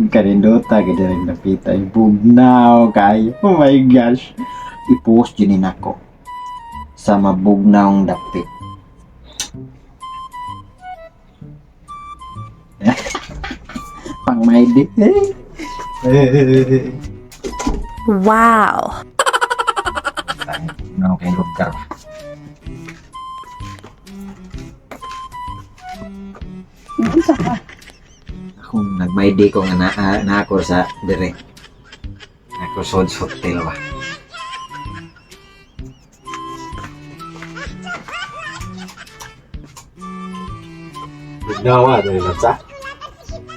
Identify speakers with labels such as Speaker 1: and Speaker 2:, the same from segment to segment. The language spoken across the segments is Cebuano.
Speaker 1: Kanindota gid rin napita bugnaw kayo. Oh my gosh. I-post yun nako sa mabugnawng dapit. Pang may di.
Speaker 2: Wow.
Speaker 1: No, kay lugar.
Speaker 3: Unsa ka?
Speaker 1: Akong nag-my day ko nga na ako sa dire. Ako sa hotel ba. Bugnawa, dali lang sa.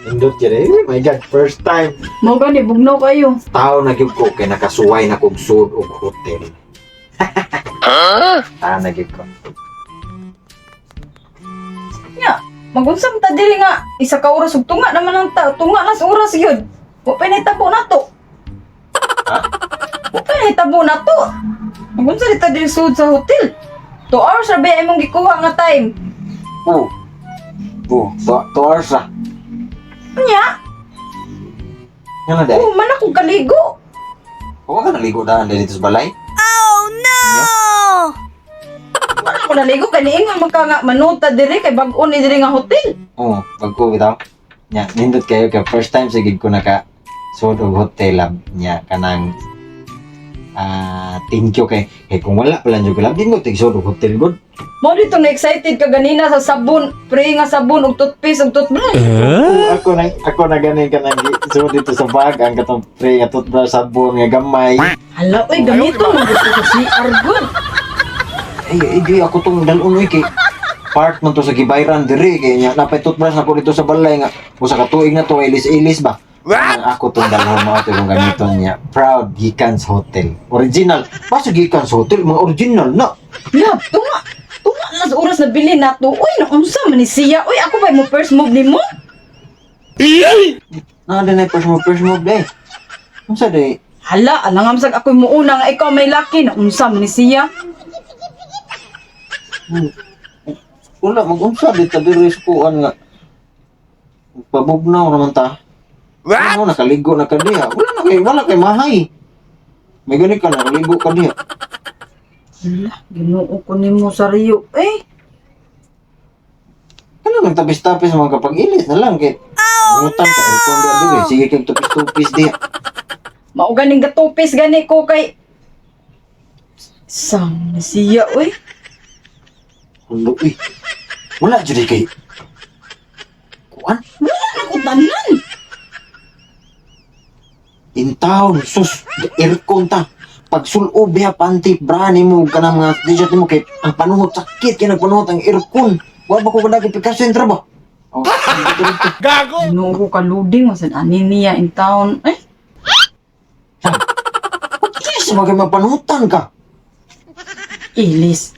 Speaker 1: Indot yun eh. My God, first time.
Speaker 3: Mo gani bugnaw kayo.
Speaker 1: Tao na gyud ko kay nakasuway na kog sud og hotel. Tao na gyud ko.
Speaker 3: Nya, magunsam ta diri nga isa ka oras ug tunga naman ang ta, tunga na sa oras gyud. Wa pa nahitabo nato.
Speaker 1: Ha?
Speaker 3: Wa pa nahitabo nato. Magunsa di ta diri sud sa hotel. 2 hours ra ba imong gikuha nga time?
Speaker 1: Oh. Oh, 2 hours ah.
Speaker 3: Nya,
Speaker 1: Nga na dahil.
Speaker 3: oh, man ako kaligo.
Speaker 1: Huwag ka naligo daan dito sa balay.
Speaker 3: Man ako naligo kay niingon man ka nga manuta diri kay bag-o ni diri nga hotel.
Speaker 1: Oo, pagko bitaw. Nya, nindot kayo kay first time sa gid ko naka sud og hotel lab nya kanang thank you kay kay kung wala pala jud ko lab din ko tig sud og hotel good.
Speaker 3: Mo dito na excited ka ganina sa sabon, pre nga sabon ug toothpaste ug toothbrush.
Speaker 1: Oo, ako na gani kanang sud dito sa bag ang katong pre nga toothbrush, sabon nga gamay.
Speaker 3: Hala, oy, gamito mo gusto sa CR good.
Speaker 1: Ay, ay, di ako tong dalon oy kay part man to sa gibayran diri kay nya napay toothbrush nako dito sa balay nga usa ka tuig na to ilis-ilis ba. Ang ako tong dalhon mo ato kung gamiton niya. Proud Gikans Hotel. Original. Basta Gikans Hotel, mga original na.
Speaker 3: Lab, tunga. Tunga na sa oras na bili nato. Uy, naunsa man ni siya. Uy, ako ba mo first move ni mo?
Speaker 1: Na na first move eh. Unsa day?
Speaker 3: Hala, alangam sag ako'y muuna nga ikaw may laki. Naunsa man ni siya.
Speaker 1: Wala magunsa di ta diri sa kuan nga. Pabugnaw naman ta. What? Ano, nakaligo na ka diha. Wala kay mahay. May gani ka nakaligo ka diha.
Speaker 3: Hala, Ginoo ko nimo sa Rio. Eh,
Speaker 1: Ano nang tapis-tapis mga kapag-ilis na lang kay oh, utang ka aircon diha diri. Sige kay tapis-tapis diha.
Speaker 3: Mao ganing gatupis gani ko kay Sam ni siya, uy.
Speaker 1: Hulo eh. Wala jud eh kay kuan
Speaker 3: Wala na ko tanan.
Speaker 1: In town sus aircon ta. Pagsulob biya panty bra nimo kanang mga t-shirt nimo kay ang panuhot sakit kay nagpanuhot ang aircon. Wa ba ko kadagit pika sentro ba? Oh, dito, dito.
Speaker 3: Ginoo ko kaluding masan ani niya in town. Eh,
Speaker 1: Yes, mga mapanutan ka.
Speaker 3: ilis.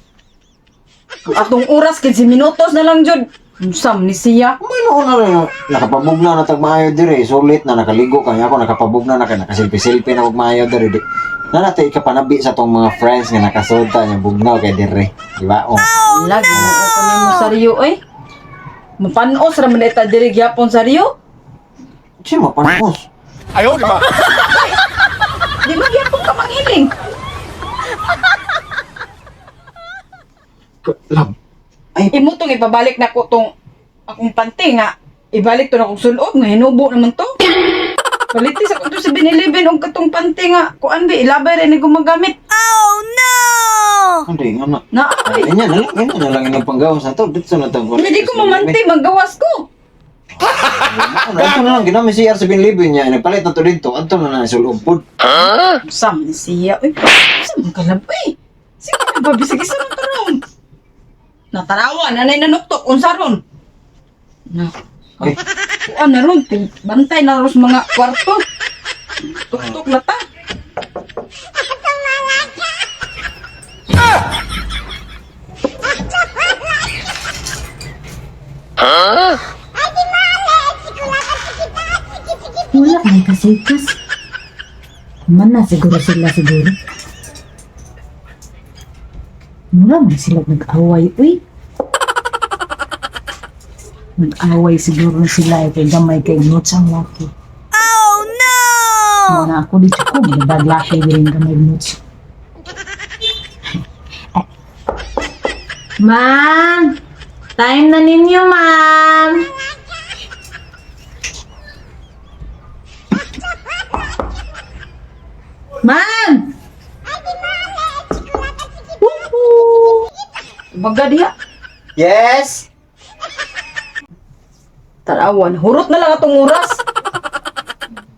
Speaker 3: Ang atong oras 15 minutos na lang jud. Unsa man ni siya?
Speaker 1: May noon na rin. Nakapabugna na tag maayo dire. Sulit na nakaligo kaya ako nakapabugna na kay nakaselfie-selfie na og maayo dire. Di. Na natin ikapanabi sa tong mga friends nga nakasulta niya bugnaw kay dire. Di ba? Oh.
Speaker 3: Hala, Ginoo ko nimo sa Rio, eh. Mapanos ra man ta diri gyapon sa Rio.
Speaker 1: Siya mapanos.
Speaker 3: Di ba gyapon ka manghiling?
Speaker 1: Lab. Ay,
Speaker 3: Imo tong ipabalik na ko tong akong panty nga. Ibalik to na kong sulob nga hinubo naman to. Paliti sa ko to sa binilibin og katong panty nga kuan ba ilabay ra ni gumagamit.
Speaker 1: hindi nga na.
Speaker 3: Na
Speaker 1: Ay,
Speaker 3: ay.
Speaker 1: nya na lang, nya na lang inyong panggawas na to. Dito na tang.
Speaker 3: Hindi ko mamanti magawas ko.
Speaker 1: Ato na lang ginamit si R sa binlibi niya. Nagpalit na to dito. Ato na lang sulob pod.
Speaker 3: Sam ni siya oy. Sa man kalab oy. Sige na ba bisag isa man karon. Natanawa na nay nanuktok unsa ron. Na.
Speaker 1: Ay,
Speaker 3: Kuan na ron, bantay na ron sa mga kwarto. Tuktok na ta.
Speaker 4: Wala may kasikas. Man na siguro sila siguro. Mura man sila nag-away, uy. Nag-away siguro sila eh, kay gamay kay notes ang laki. Oh no! Muna ako dito ko, magdag laki din gamay notes. Ma'am! Time na ninyo, ma'am! Ma'am! Woohoo!
Speaker 3: Baga diha.
Speaker 1: Yes.
Speaker 3: Tarawan, hurot na lang atong oras.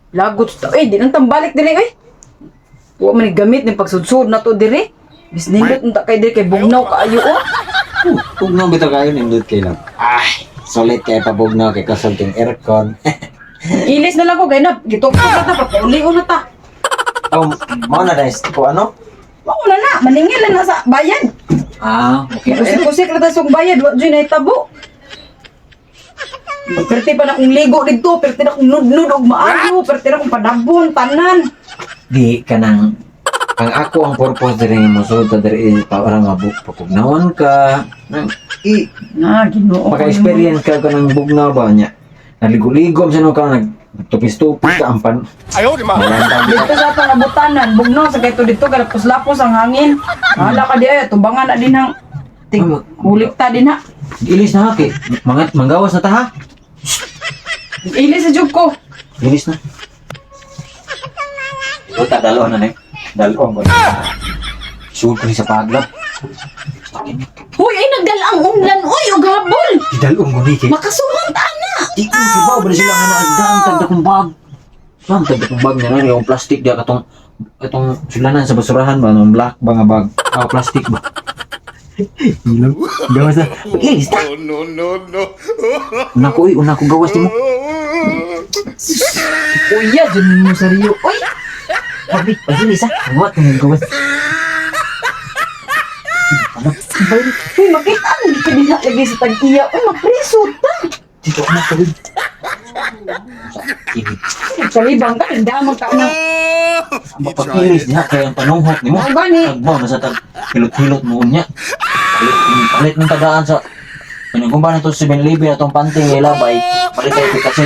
Speaker 3: Lagot ta. Eh, di nang tambalik diri eh. Wa man ni gamit ni pagsudsud na to diri. Bis nindot unta kay diri kay bugnaw kaayo oh.
Speaker 1: Tugnaw bitaw kayo nindot kay lang. Ay, solid kay pabugnaw kay kasal ting aircon.
Speaker 3: Ilis na lang ko kay na gituktok na ta papauli na ta.
Speaker 1: Oh, mao na guys, ko ano?
Speaker 3: Mao na na, maningil na na sa bayad.
Speaker 1: Ah, okay.
Speaker 3: Kusik-kusik na ta sa bayad, wa jud nahitabo. Perti pa na kong ligo didto, perti na kong nudnud og maayo, perti na kong padabon tanan.
Speaker 1: Di kanang ang ako ang purpose diri nga mosulod ta diri is para nga pagugnawan ka. Nang i
Speaker 3: Na, Ginoo.
Speaker 1: maka-experience ka kanang bugnaw ba niya. Naligo-ligo sa no ka nagtupis-tupis ka ang pan.
Speaker 2: Ayaw, di ma.
Speaker 3: Dito sa atong abutanan, bugnaw sa kayto dito galapos-lapos ang hangin. Hala ka di ay, tubangan na din ang tig hulik ta din ha.
Speaker 1: Ilis na ha kay mga manggawas na ta ha.
Speaker 3: Ilis sa jug ko.
Speaker 1: Ilis na. Ito dalo na ni. Dalo ko. Sugod ko ni sa paglab.
Speaker 4: Hoy, ay nagdala ang unlan, oy, og habol!
Speaker 1: Dalo ko ni kay.
Speaker 4: Makasuhan ta na!
Speaker 1: Di ko kibaw ba sila nga naagdaan tagda kong bag. Ma'am, tagda kong bag na yung plastic diya katong katong sulanan sa basurahan ba nung black ba nga bag. Ah, plastic ba. Ilang gawas na. Ilis ta.
Speaker 2: No, no, no, no.
Speaker 1: Una ko, uy, una ko gawas nimo.
Speaker 3: Uya, dyan mo sa Rio. Uy,
Speaker 1: Pabi, pagilis ha. What kung gawas?
Speaker 3: uy, makita ang dito din lagi sa tag-iya. Uy, mapriso ta.
Speaker 1: Dito ako na tawid.
Speaker 3: Salibang ka, hindi ka na.
Speaker 1: Mapakilis niya kaya ang panunghot nimo.
Speaker 3: Mao gani.
Speaker 1: Tagbaw na sa tag hilot-hilot mo niya. Palit, palit ng tagaan sa Pinagkumba na to sa 7-Eleven atong panting nga ilabay. Palit tayo kay kasi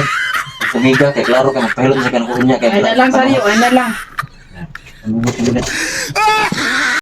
Speaker 1: tumiga kay klaro kay magpahilot sa kanang niya kay
Speaker 3: Ay na lang sa Rio, ay na lang.
Speaker 1: Panunghot nimo na.